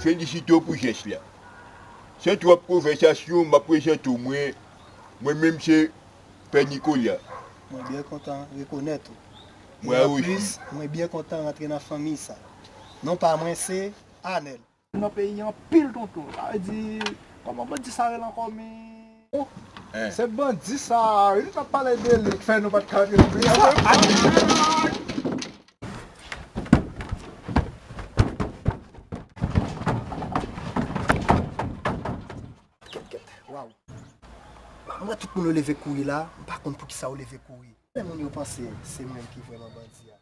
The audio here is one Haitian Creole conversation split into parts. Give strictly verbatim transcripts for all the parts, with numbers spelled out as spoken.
Felisite w pou jès la. San twòp konvèsasyon, m ap prezante w mwen. Mwen menm se Pè Nicolas. Mwen byen kontan rekonèt ou. Mwen osi. E anplis, mwen byen kontan rantre nan fanmi sa. Non pa mwen se Anèl. Nan peyi anpil tonton. Sa vle di, kòman bandi sa rele ankò, men? Se bandi sa, wi, nou t ap pale de li, k fè nou pa t ka vin. Kèt, kèt, waw. M wè tout moun yo leve kouri la, m pa konn poukisa yo leve kouri. Lè moun yo panse se mwen ki vrèman bandi a.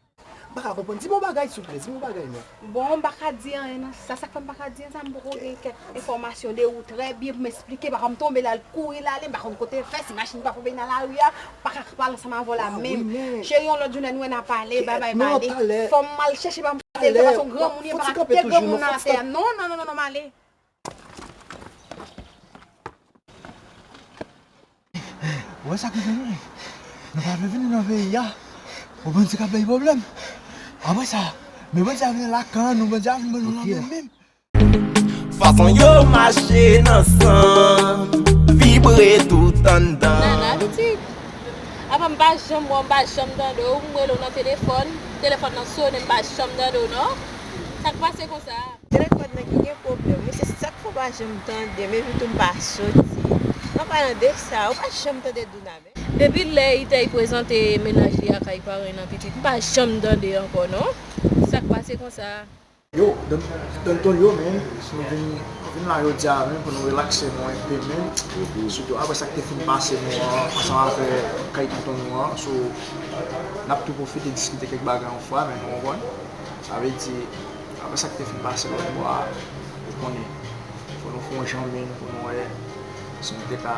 M pa ka konprann. Di m yon bagay, souple. Di m yon bagay, non. Bon, m pa ka di anyen nan sa. Sa k fè m pa ka di anyen sa, m poko gen kèk enfòmasyon de ou trè byen pou m esplike. Papa m tonbe la, l kouri l ale, m pa konn kote l fè, si machin pa tonbe nan lari a, m pa ka pale ansanm avè w la menm. Cheri, yon lòt jounen nou wè n a pale, babay m ale. Fò m al chèche pa m pale, se paske yon granmoun ye, m pa ka kite granmoun nan atè a. Non, non, non, non, non, m ale. Ou wè sa k rive nou, men? Nou pa vle vini nan peyi a pou bandi ka bay pwoblèm. Apre sa, men bandi a vin lakay nou, bandi a vin ban nou lanmen menm. Fason yo mache nan san, vibre tout anndan. Nana, pitit. Apa m pa janm wè w, m pa janm tande w, m rele w nan telefòn, telefòn nan sonnen, m pa janm tande w, non. Sa k pase konsa? Telefòn nan ki gen pwoblèm wi, se sa k fè w pa janm tande m, epi tou m pa soti. An palan de sa, ou pa janm tande Douna menm? Depi lè Itèy prezante mennaj li a kay parenn nan pitit, m pa janm tande ankò non. Sa k pase konsa? Yo, Don, Don Tonio, men, nou vin, nou vin la jodi a, men, pou nou relakse nou enpe, men, sitou apre sa k te fin pase nou an, ansanm avè kay tonton nou an, so, n ap tou pwofite diskite kèk bagay yon fwa, men, nou konprann? Sa vle di, apre sa k te fin pase lòt bò a, ou konnen, fò nou fè yon janbe, pou nou wè si nou te ka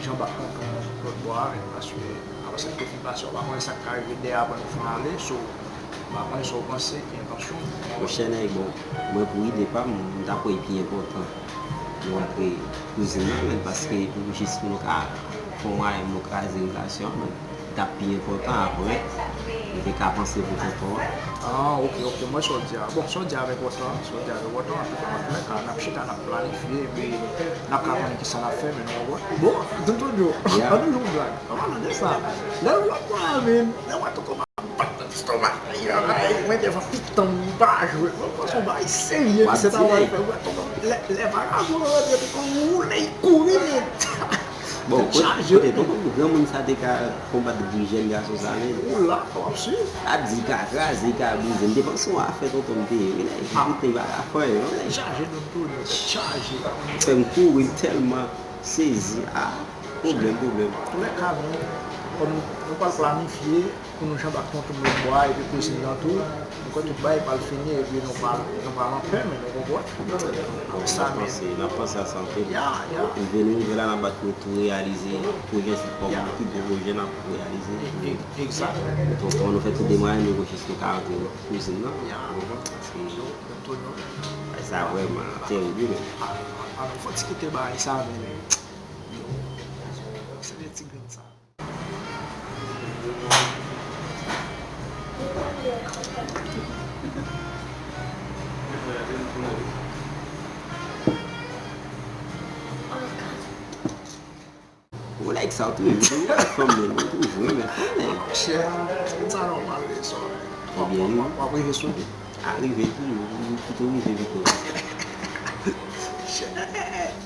janbe ak tonton lòt bò a, paske apre sa k te fin pase, ou pa konnen sa k ka rive dèyè apre nou fin ale, so, m pa konnen sa w panse, ki entansyon w. Monchè Nèg, bon, mwen pou ide pa m, m ta kwè li pi enpòtan nou rantre kouzin nan, men paske pou jis pou nou ka fè yon mwayen pou nou kraze relasyon an, men t ap pi enpòtan apre, nou te ka panse pou tonton an. Ah, ok, ok, m wè sa w di a. Bon, sa w di a enpòtan, sa w di a enpòtan, antouka, antoulèka, n ap chita, n ap planifye, epi n ap ka konnen kisa n ap fè, men nou konprann. Bon, Don Tonio, an nou jwe yon blag. An palan de sa, lè lòt bò a menm, lè w wè tonton m ap bat nan lestomak li, ay, mwen devan pitit an m, m pa jwe. Mwen panse yon bagay serye misye ta pral fè, w wè tonton, lè, lè vagabon an rantre, tonton woule, l kouri, men. Bon, kote, kote tonton granmoun sa te ka konbat gri jèn gason sa menm? Ou la, w ap swiv. Ap di ka kraze, ka brize. M te panse yon afè tonton m te ye wi, nèg. Koute, pa ka fè anyen non, nèg. Chaje Don Tonio, tèt chaje. Fè m kouri, m tèlman sezi. Ah, pwoblèm, pwoblèm. Antoulèka, men, kòm nou pral planifye pou nou janbe ak tonton m lòt bò a, epi kouzin nan tou, mwen kwè tout bagay pral fini, epi nou pral, nou pral anpè, men nou konprann. Sa menm. N ap panse, n ap panse a sa anpil. Ya, ya. Rive nou rive la, n ap bat pou nou tou reyalize pwojè, se kòm pi gwo pwojè n ap reyalize. E, e, egzak. Donk, kòman nou fè tout de mwayen nou pou jis nou ka rantre kouzin nan. Ya. Ou konprann? Paske bagay sa vrèman terib, wi, men. A, a, a, fò ti kite bagay sa, men. Yo, se de ti grenn sa. Ou nèg sa, ou toujou, ou wè fanm menm, ou toujou renmen fanm, nèg. Monchè, sa nòmal, wi, sa. Ebyen, wi. W ap rive sou li. A rive tou, ou kite w rive pito. Monchè,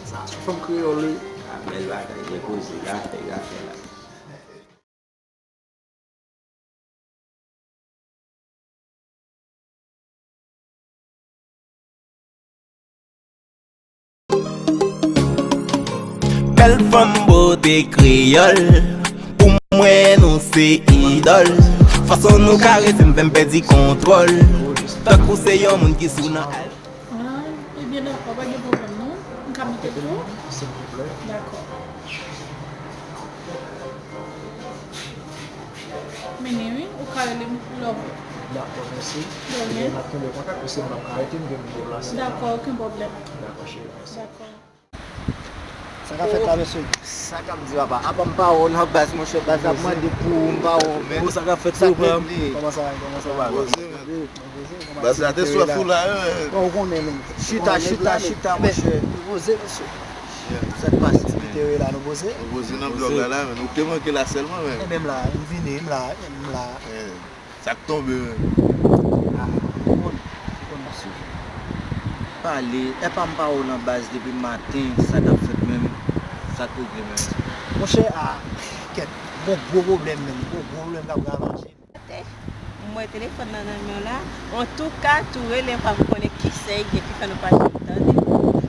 sa, sou fanm kreyòl, wi. A bèl bagay, gen koze, gafè, gafè la. Bèl fanm bote kreyòl, pou mwen nou se idòl. Fason nou karese m fè m pèdi kontwòl. Tankou se yon moun ki sou nan al. Ah, ebyen, dakò, pa gen pwoblèm, non. M ka mete l tou? Silvouplè. Dakò. Mennen, wi, ou ka rele m lè w vle. Dakò, mèsi. De rien. Ebyen, n ap kenbe kontak, paske m p ap ka rete, m gen pou m deplase. Dakò, okenn pwoblèm. Dakò, cheri, mèsi. Dakò. Sa k ap fèt la, mesye? Sa k ap di, papa? Apa m pa wè w nan baz, monchè, baz ap mande pou ou, m pa wè w, men. Sa k ap fèt, sa k règle? Kòman sa va? Kòman sa va? Baz la te sou fou la, wi, men. Bon, ou konnen, men. Chita, chita, chita, monchè. Nou poze, mesye. Sa k pase? Ti pite wi la, nou poze. Nou poze nan blòk la, la, men. Ou te manke la sèlman, men. Enben, m la, m vini, m la, m la. Sa k tonbe menm? Ah, ou konn, ou konn, mesye. Pale, epa m pa wè w nan baz depi maten, sa k ap fèt menm? Sa k regle menm? Monchè, ah, kèt, gon gwo pwoblèm menm, gon gwo pwoblèm k ap ravaje m. M wè telefòn nan nan men w la. Antouka, tou rele m pa pou konnen kisèl gen ki fè nou pa janm tande.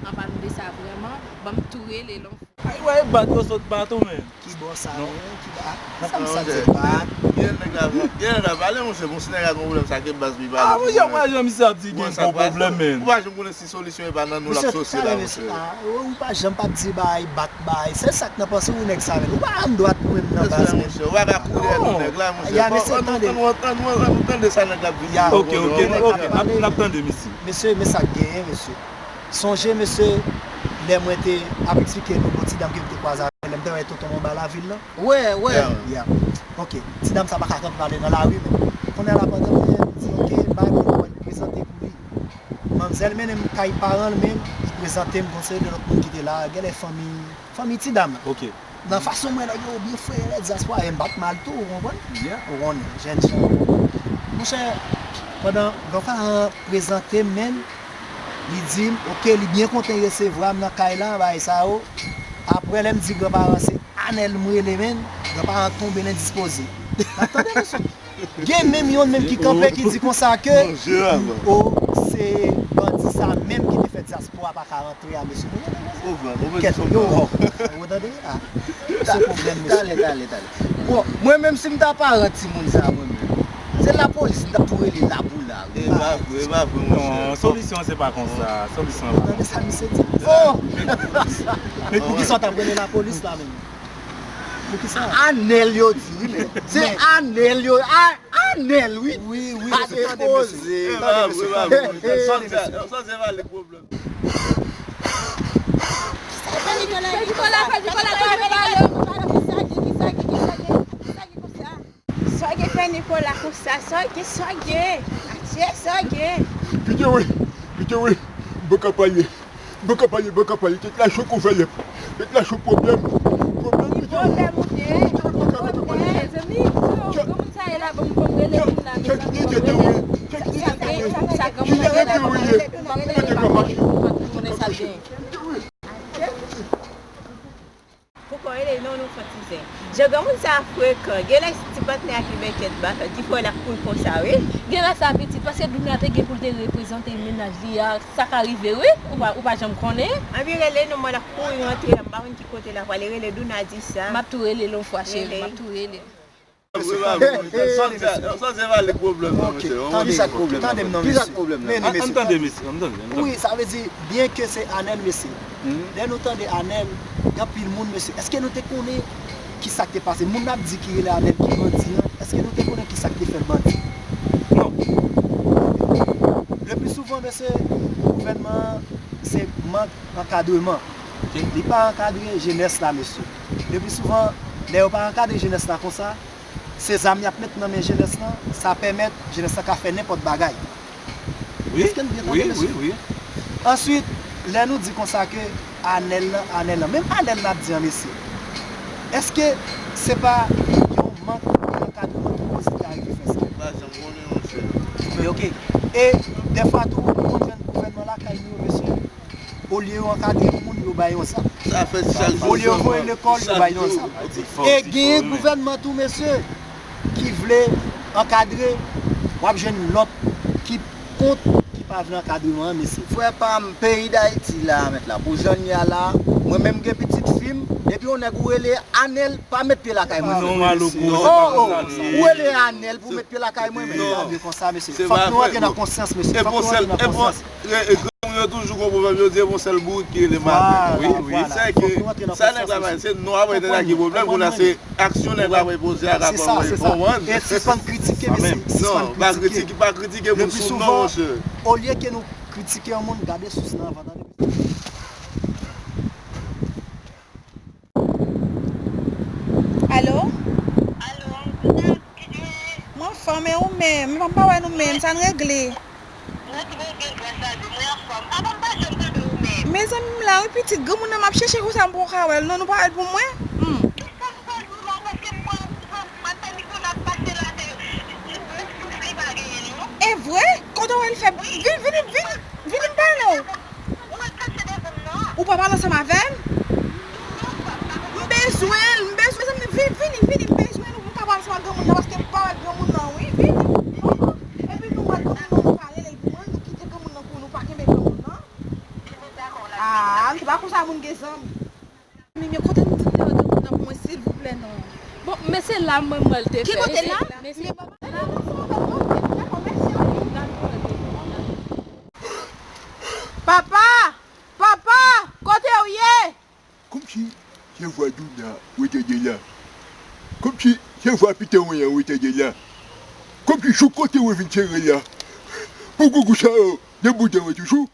An palan de sa vrèman, ban m tou rele l yon fwa. Ay, wè, e bat yo sot bat ou, men. Ki bò sa, non, men? Ki ba-, sa m santi bat. Gen nèg la, gen nèg la pale, monchè, bon, si nèg la gen pwoblèm, sa ke baz li pale. Ah, monchè, ou pa janm misye ap di gen gwo pwoblèm, men. Ou pa janm konnen si solisyon e pa nan nou l ap sòse la, monchè. Ou pa janm p ap di bay, bat bay. Se sa k nan panse ou nèg sa, men. Ou pa rann dwat pou menm nan baz, men. Ou pa ka kouri ak nèg la, monchè. Ya, mesye, tande. Ann tande sa nèg la ap di. Ok, ok, ok, n ap, n ap tande, mesye. Mesye, men sa k genyen, mesye. Sonje, mesye, lè mwen te ap eksplike nou pou ti dam ke m te kwaze avè l, lè m te wè tonton m anba lavil lan? Wi, wi. Ya. Ok. Ti dam sa pa ka kanpe pale nan lari, men. Kounye a la, pandan mwen di, ok, bay pou nou, mwen prezante pou li. Manmzèl mennen m kay paran l, men li prezante m, gon seri de lòt moun ki te la, genlè fanmi, fanmi ti dam. Ok. Nan fason mwen nèg yo byen frè, lè dyaspora, e m bat mal tou, ou konprann? Ou konnen, jèn jan. Monchè, pandan gran paran an prezante m, men, li di m, ok, li byen kontan resevwa m nan kay la, bagay sa yo. Apre, lè m di gran paran se Anèl m rele, men, gran paran an tonbe endispoze. N ap tande, mesye. Gen menm yonn menm ki kanpe, ki di konsa ke, o, se bandi sa menm ki te fè dyaspora pa ka rantre a, mesye. Kèt, yo, ou tande? Ah. Se pwoblèm, mesye. Talè, talè, talè. Bon, mwen menm, si m ta paran timoun sa, mwen menm, se lapolis, m t ap tou rele la pou la, wi. E pa vre, e pa vre, monchè. Non, solisyon se pa konsa. Solisyon se pa konsa. Tande sa misye di? Oh! Men poukisa w t ap rele lapolis la menm? Poukisa? Anèl yo di, wi, men. Se Anèl yo. A, Anèl, wi. Wi, wi, mesye, tande, mesye. Tande, mesye, tande, tande, mesye. Sa se pa le pwoblèm. Sa gen, Nikola, fè Nikola, fè Nikola. Sa gen, fè Nikola konsa, sa gen, sa gen. Atye, sa gen. Pike wi, pike wi. Mwen ka pale. Mwen ka pale, mwen ka pale. Tèt la cho kou fè lèp. Tèt la cho pwoblèm. Pwoblèm, pike wi. Pwoblèm ou gen? Pike wi, mwen ka pale. Pwoblèm, mezanmi. Yo, kòman sa ye la? Ban m, ban m rele moun la, mezanmi, ban m rele. Sa gen, sa gen, sa gen. Ki jan de wi ye? Mwen te ka mache. Mwen konnen sa gen. Pike wi. Poko rele non, nou fè ti zen. Jan granmoun sa a frekan, genlè se ti patnè a ki bèkèt baka, ki fè l ap kouri konsa, wi. Genlè sa pitit, paske Douna te gen pou l te reprezante mennaj li a, sa ka rive, wi. Ou pa, ou pa janm konnen. Anvi rele non, mwen l ap kouri rantre la, m pa konn ki kote l ap prale, rele Douna di sa. M ap tou rele l yon fwa, cheri, m ap tou rele l. Sa se pa le pwoblèm nan, mesye. Tande, tande m non, mesye. Ann tande, mesye, ann tande, ann tande. Wi, sa vle di, byen ke se Anèl, mesye. Lè nou tande Anèl, gen anpil moun, mesye. Èske nou te konnen ki sa k te pase? Moun n ap di ki rele Anèl ki bandi an, èske nou te konnen ki sa k te fè l bandi? Non. Le pli souvan, mesye, gouvènman an, se mank ankadreman. Li pa ankadre jenès la, mesye. Le pli souvan, lè yo pa ankadre jenès la konsa, se zam y ap met nan men jenès lan, sa pèmèt jenès lan ka fè nenpòt bagay. Èske n byen tande, mesye? Answit, lè nou di konsa ke Anèl lan, Anèl lan, menm Anèl n ap di an, mesye, èske se pa yon mank de ankadreman ki koz li arive fè sa? M pa janm konnen, monchè. Men, ok. E dèfwa tou, nou konn jwenn gouvènman lakay nou yo, mesye. Olye yo ankadre yon moun, yo ba yon zam. Sa fè ti chal. Olye yo voye lekòl, yo ba yon zam. E genyen gouvènman tou, mesye, ki vle ankadre, w ap jwenn lòt ki kont, ki pa vle ankadreman an, mesye. Frè pa m, peyi Dayiti la, mèt la, pou jan l ye a la, mwen menm gen pitit fi m, depi yon nèg ou rele Anèl, pa met pye lakay mwen, frè. Non, maloukou, se pa konsa l ye. Ou rele Anèl pou met pye lakay mwen, men. Se pa vre konsa, mesye. Fòk nou rantre nan konsyans, mesye. Fòk nou rantre nan konsyans. E, e, granmoun yo toujou gon pwovèb, yo di e gon sèl bourik ki rele maten. Wi, wi. Sa ke, sa nèg la bay, se non, apre nèg la gen pwoblèm, kounye a se aksyon nèg la bay poze a ka fè w konprann. E sispann kritike, mesye. Non, pa kritike, pa kritike moun sou non, monchè. Olye ke nou kritike yon moun, gade sous lan anvan, tande. Men ou menm, m pa wè nou menm, sa n regle? Mwen t bon gen gras a Dye, mwen anfòm. Avan m pa janm tande ou menm. Mezanmi, m la wi pitit, granmoun nan m ap chèche konsa m poko ka wè l non, nou pa wè l pou mwen? Hmm. E sa m pral di w la, paske m wè ou pran, m ap tann pou l ap pase la, se menm souf li pa genyen non. E vre? Kote w wè l fè? Vin, vin, vin, vin m pale w. Ou wè l kanpe devan m nan. Ou pa pale ansanm avè l? M bezwen l, m bezwen, mezanmi, vini, vini, vini, m bezwen l, ou ka pale ansanm ak granmoun nan, paske m pa wè granmoun nan, wi, vini. Epi nou wè granmoun nan, nou pa rele l pou mwen, nou kite granmoun nan pou nou pa kenbe granmoun nan. Ah, m te pa konn sa moun gen zanmi. Mimi, kote m di w te wè granmoun nan pou mwen, silvouplè, non? Bon, men se la mwen, mwen l te fè. Ki kote la? Men se la. Papa! Papa! Kote w ye? Kòmsi se vwa Djouna ou tande la. Kòmsi se vwa piten mwen an ou tande la. Kòmsi sou kote ou vin sere la. Pou gougou sa yo, de bouda mwen toujou.